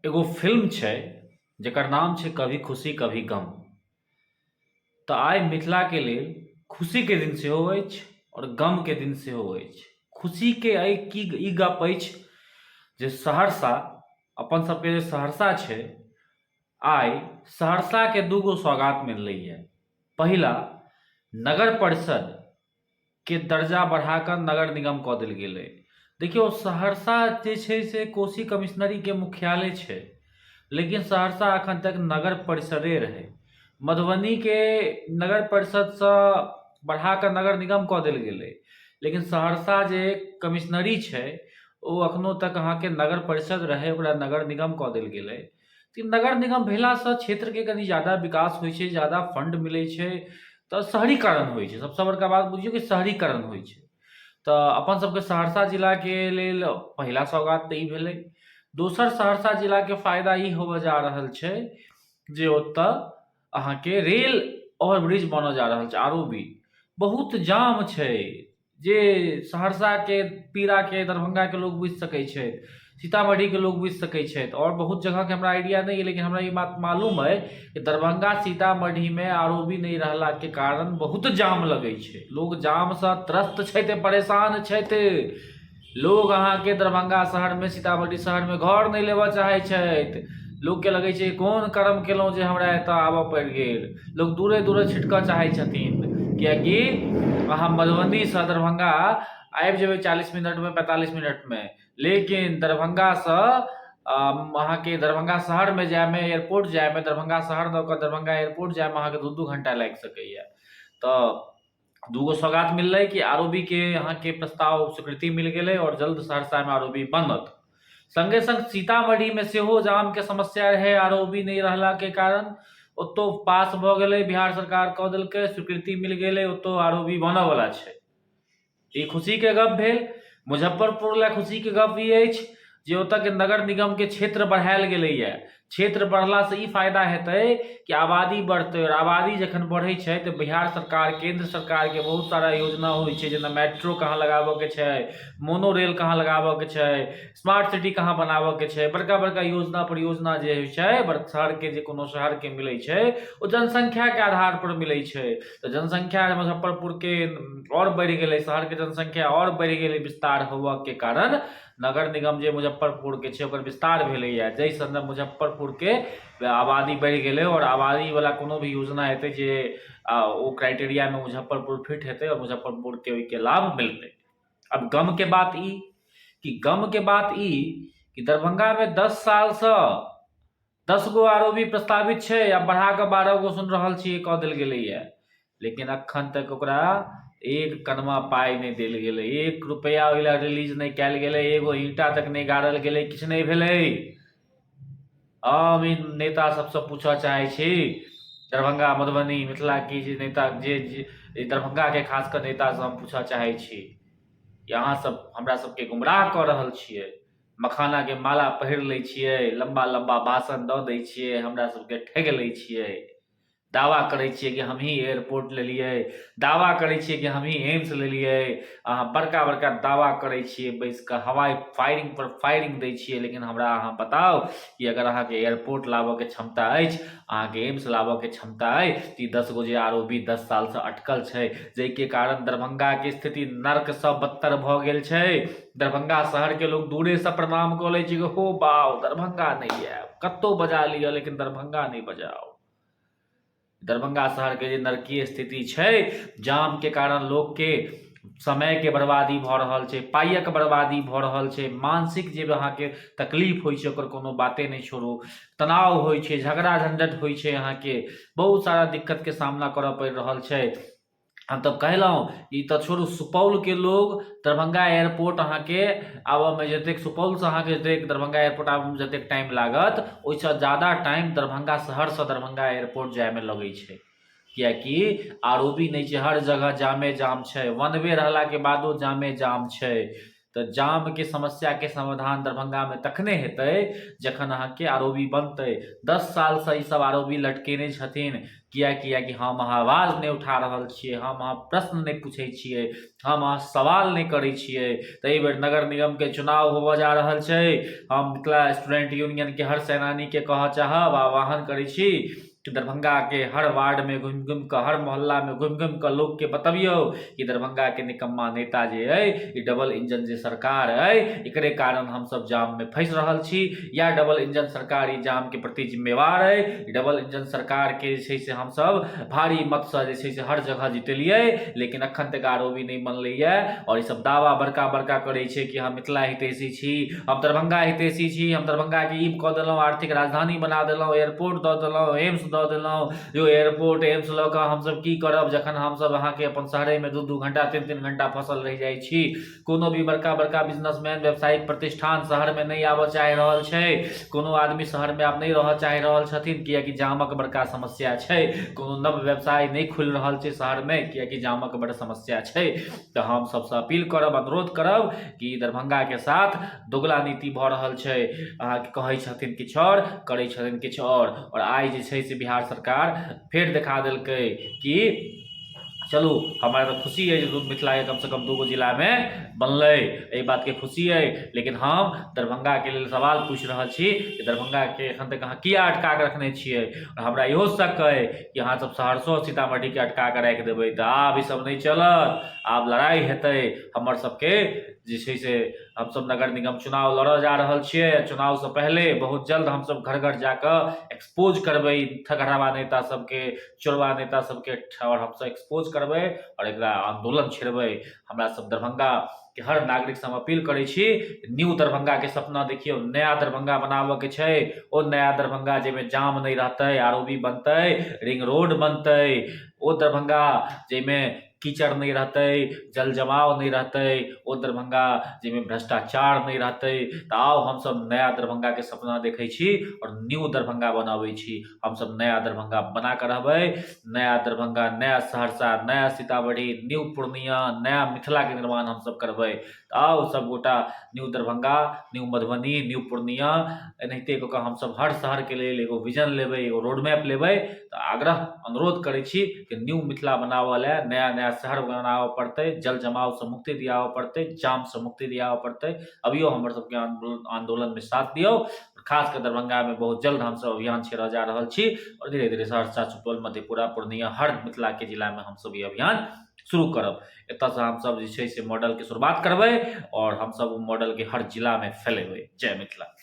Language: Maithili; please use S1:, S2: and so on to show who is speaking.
S1: एगो फिल्म छै जकर नाम छै कभी खुशी कभी गम। तऽ आइ मिथिलाके लेल खुशीके दिन सेहो अछि आओर गमके दिन सेहो अछि। खुशीके एहि की ई गप अछि जे सहरसा अपन सबके जे सहरसा छै आइ सहरसाके दूगो सौगात मिललैए। पहिला नगर परिषद के दर्जा बढ़ा कऽ नगर निगम कऽ देल गेलै। देखियौ सहरसा जे छै से कोशी कमिश्नरीके मुख्यालय छै, लेकिन सहरसा एखन तक नगर परिषदे रहै। मधुबनीके नगर परिषदसँ बढ़ा कऽ नगर निगम कऽ देल गेलै, लेकिन सहरसा जे कमिश्नरी छै ओ एखनो तक अहाँके नगर परिषद रहै, ओकरा नगर निगम कऽ देल गेलै। तऽ नगर निगम भेलासँ क्षेत्रके कनि जादा विकास होइ छै, जादा फण्ड मिलै छै, तऽ शहरीकरण होइ छै। सबसँ बड़का बात बुझियौ कि शहरीकरण होइ छै। तऽ अपन सबके सहरसा जिलाके लेल पहिला सौगात तऽ ई भेलै। दोसर सहरसा जिलाके फायदा ई होबऽ जा रहल छै जे ओतऽ अहाँके रेल ओवरब्रिज बनऽ जा रहल छै, आर ओ बी। बहुत जाम छै जे सहरसाके पीड़ाके दरभंगाके लोक बुझि सकै छथि, सीतामढ़ीके लोक बुझि सकै छथि, आओर बहुत जगहके हमरा आइडिया नहि अइ, लेकिन हमरा ई बात मालूम अइ कि दरभंगा सीतामढ़ीमे आर ओ बी नहि रहलाके कारण बहुत जाम लगै छै। लोक जामसँ त्रस्त छथि, परेशान छथि। लोक अहाँके दरभंगा शहरमे सीतामढ़ी शहरमे घर नहि लेबऽ चाहै छथि। लोकके लगै छै कोन कर्म केलहुँ जे हमरा एतऽ आबऽ पड़ि गेल। लोक दूरे दूरे छिटकऽ चाहै छथिन, किएकि अहाँ मधुबनीसँ दरभंगा आबि जेबै 40 मिनटमे 45 मिनटमे, लेकिन दरभंगासँ अहाँके दरभंगा शहरमे जायमे, एयरपोर्ट जायमे, दरभंगा शहर दऽ कऽ दरभंगा एयरपोर्ट जायमे अहाँके 2-2 घण्टा लागि सकैए। तऽ दूगो सौगात मिललै कि आर ओ बी के अहाँके प्रस्ताव स्वीकृति मिल गेलै आओर जल्द सहरसामे आर ओ बी बनत। सङ्गे सङ्ग सीतामढ़ीमे सेहो जामके समस्या रहै आर ओ बी नहि रहलाके कारण, ओतहु पास भऽ गेलै, बिहार सरकार कऽ देलकै, स्वीकृति मिल गेलै, ओतहु आर ओ बी बनयवला छै। ई खुशीके गप भेल। मुजफ्फरपुर लए खुशीके गप ई अछि जे ओतऽके नगर निगमके क्षेत्र बढ़ायल गेलैए। क्षेत्र बढ़लासँ ई फायदा हेतै कि आबादी बढ़तै, आओर आबादी जखन बढ़ै छै तऽ बिहार सरकार केन्द्र सरकारके बहुत सारा योजना होइ छै, जेना मेट्रो कहाँ लगाबऽके छै, मोनो रेल कहाँ लगाबऽके छै, स्मार्ट सिटी कहाँ बनाबऽके छै, बड़का बड़का योजना परियोजना जे होइ छै शहरके, जे कोनो शहरके मिलै छै ओ जनसंख्याके आधारपर मिलै छै। तऽ जनसंख्या मुजफ्फरपुरके आओर बढ़ि गेलै, शहरके जनसंख्या आओर बढ़ि गेलै। विस्तार होबऽके कारण नगर निगम जे मुजफ्फरपुरके छै ओकर विस्तार भेलैए, जाहिसँ मुजफ्फरपुरके आबादी बढ़ि गेलै आओर आबादीवला कोनो भी योजना हेतै जे ओ क्राइटेरियामे मुजफ्फरपुर फिट हेतै आओर मुजफ्फरपुरके ओहिके लाभ मिलतै। आब गमके बात ई कि गमके बात ई कि दरभंगामे 10 सालसँ 10 गो आर ओ बी प्रस्तावित छै आ बढ़ा कऽ 12 गो सुनि रहल छियै कऽ देल गेलैए, लेकिन अखन तक ओकरा एक कनमा पाइ नहि देल गेलै, एक रुपैआ ओहि लए रिलीज नहि कयल गेलै, एगो ईंटा तक नहि गाड़ल गेलै, किछु नहि भेलै। हम ई नेता सबसँ पूछऽ चाहै छी, दरभंगा मधुबनी मिथिलाके जे नेता जे दरभंगाके खास कऽ नेतासँ हम पूछऽ चाहै छी कि अहाँ सब हमरा सबके गुमराह कऽ रहल छियै, मखानाके माला पहिर लै छियै, लम्बा लम्बा भाषण दऽ दै छियै, हमरा सबके ठगि लै छियै, दावा करै छियै कि हमही एयरपोर्ट लेलियै, दावा करै छियै कि हमही एम्स लेलियै, अहाँ बड़का बड़का दावा करै छियै, बैस कऽ हवाइ फायरिंग पर फायरिंग दै छियै, लेकिन हमरा अहाँ बताउ कि अगर अहाँके एयरपोर्ट लाबऽके क्षमता अछि, अहाँके एम्स लाबऽके क्षमता अइ, तऽ ई 10 गो जे आर ओ बी 10 सालसँ अटकल छै, जाहिके कारण दरभंगाके स्थिति नर्कसँ बदतर भऽ गेल छै। दरभंगा शहरके लोक दूरेसँ प्रणाम कऽ लै छै कि हो बाउ दरभंगा नहि आयब, कतहु बजा लिअ लेकिन दरभंगा नहि बजाउ। दरभंगा शहरके जे नरकीय स्थिति छै, जामके कारण लोकके समयके बर्बादी भऽ रहल छै, पाइक बर्बादी भऽ रहल छै, मानसिक जे अहाँके तकलीफ होइ छै ओकर कोनो बाते नहि छोड़ू, तनाव होइ छै, झगड़ा झंझट होइ छै, अहाँके बहुत सारा दिक्कतके सामना करऽ पड़ि रहल छै। हम तऽ कहलहुँ ई तऽ छोड़ू, सुपौलके लोग दरभंगा एयरपोर्ट अहाँके आबऽमे जतेक सुपौलसँ अहाँके जतेक दरभंगा एयरपोर्ट आबऽमे जतेक टाइम लागत, ओहिसँ जादा टाइम दरभंगा शहरसँ दरभंगा एयरपोर्ट जाइमे लगै छै, किएकि आर ओ बी नहि छै, हर जगह जामे जाम छै, वन वे रहलाके बादो जामे जाम छै। तऽ जामके समस्याके समाधान दरभंगामे तखने हेतै जखन अहाँके आर ओ बी बनतै। 10 सालसँ ईसभ आर ओ बी लटकेने छथिन। किया? कियाकि हम अहाँ आवाज नहि उठा रहल छियै, हम अहाँ प्रश्न नहि पूछै छियै, हम अहाँ सवाल नहि करै छियै। तऽ एहि बेर नगर निगमके चुनाव होबऽ जा रहल छै। हम मिथिला स्टूडेंट यूनियनके हर सेनानीके कहऽ चाहब, आह्वान करै छी कि दरभंगाके हर वार्डमे घुमि घुमि कऽ, हर मोहल्लामे घुमि घुमि कऽ लोकके बतबियौ कि दरभंगाके निकम्मा नेता जे अइ, ई डबल इंजन जे सरकार अइ, एकरे कारण हमसभ जाममे फँसि रहल छी, या डबल इंजन सरकार ई जामके प्रति जिम्मेवार अइ। डबल इंजन सरकारके जे छै से हमसभ भारी मतसँ जे छै से हर जगह जितेलियै, लेकिन एखन तक आर ओ बी नहि बनलैए। आओर ईसभ दावा बड़का बड़का करै छै कि हम मिथिला हितैषी छी, हम दरभंगा हितैषी छी, हम दरभंगाके ई कऽ देलहुँ, आर्थिक राजधानी बना देलहुँ, एयरपोर्ट दऽ देलहुँ, एम्स दऽ देलहुँ। यौ, एयरपोर्ट एम्स लऽ कऽ हमसभ की करब, जखन हमसभ अहाँके अपन शहरेमे 2-2 घण्टा, 3-3 घण्टा फँसल रहि जाइ छी? कोनो भी बड़का बड़का बिजनेसमैन, व्यावसायिक प्रतिष्ठान शहरमे नहि आबऽ चाहि रहल छै। कोनो आदमी शहरमे आब नहि रहऽ चाहि रहल छथिन, किएकि जामक बड़का समस्या छै। कोनो नव व्यवसाय नहि खुलि रहल छै शहरमे, किएकि जामक बड़ समस्या छै। तऽ हम सबसँ अपील करब, अनुरोध करब कि दरभंगाके साथ दोगला नीति भऽ रहल छै। अहाँके कहै छथिन किछु आओर, करै छथिन किछु आओर। आओर आइ जे छै से बिहार सरकार फेर देखा देलकै कि चलू, हमरा तऽ खुशी अइ जे मिथिलाके कमसँ कम 2 गो जिलामे बनलै, एहि बातके खुशी अइ। लेकिन हम दरभंगाके लेल सवाल पूछि रहल छी कि दरभंगाके एखन तक अहाँ किया अटका कऽ रखने छियै? आओर हमरा इहो शक अइ कि अहाँ सब सहरसो, सीतामढ़ीके अटका कऽ राखि देबै। तऽ आब ई सब नहि चलत, आब लड़ाइ हेतै। हमर सबके जे छै से हमसब नगर निगम चुनाव लड़ऽ जा रहल छियै। चुनावसँ पहिले बहुत जल्द हमसब घर घर जाकऽ एक्सपोज करबै ठगहरवा नेता सबके, चोरवा नेता सबके, आओर हमसब एक्सपोज करबै आओर एकरा आन्दोलन छेड़बै। हमरा सब दरभंगा के हर नागरिकसँ हम अपील करै छी, न्यू दरभंगाके सपना देखियौ। नया दरभंगा बनाबऽके छै, ओ नया दरभंगा जाहिमे जाम नहि रहतै, आर ओ बी बनतै, रिंग रोड बनतै। ओ दरभंगा जाहिमे कीचड़ नहि रहतै, जल जमाव नहि रहतै, ओ दरभंगा जाहिमे भ्रष्टाचार नहि रहतै। तऽ आउ, हमसब नया दरभंगाके सपना देखै छी आओर न्यू दरभंगा बनाबै छी। हमसब नया दरभंगा बना कऽ रहबै। नया दरभंगा, नया सहरसा, नया सीतामढ़ी, न्यू पूर्णिया, नया मिथिलाके निर्माण हमसब करबै। तऽ आउ सबगोटा, new Darbhanga, new Madhubani, new Purnia, एनाहिते कऽ कऽ हमसब हर शहरके लेल एगो विजन लेबै, एगो रोड मैप लेबै। तऽ आग्रह अनुरोध करै छी कि न्यू मिथिला बनाबऽ लए नया नया शहर बनाबऽ पड़तै, जल जमावसँ मुक्ति दियाबऽ पड़तै, जामसँ मुक्ति दियाबऽ पड़तै। अभियो हमर सबके आन्दोलनमे साथ दियौ। खास कऽ दरभंगामे बहुत जल्द हमसब अभियान छेड़ऽ जा रहल छी आओर धीरे धीरे सहरसा, सुपौल, मधेपुरा, पूर्णिया, हर मिथिलाके जिलामे हमसब ई अभियान शुरू करब। एतऽसँ हमसब जे छै से मॉडलके शुरुआत करबै आओर हमसब ओ मॉडलके हर जिलामे फैलेबै। जय मिथिला।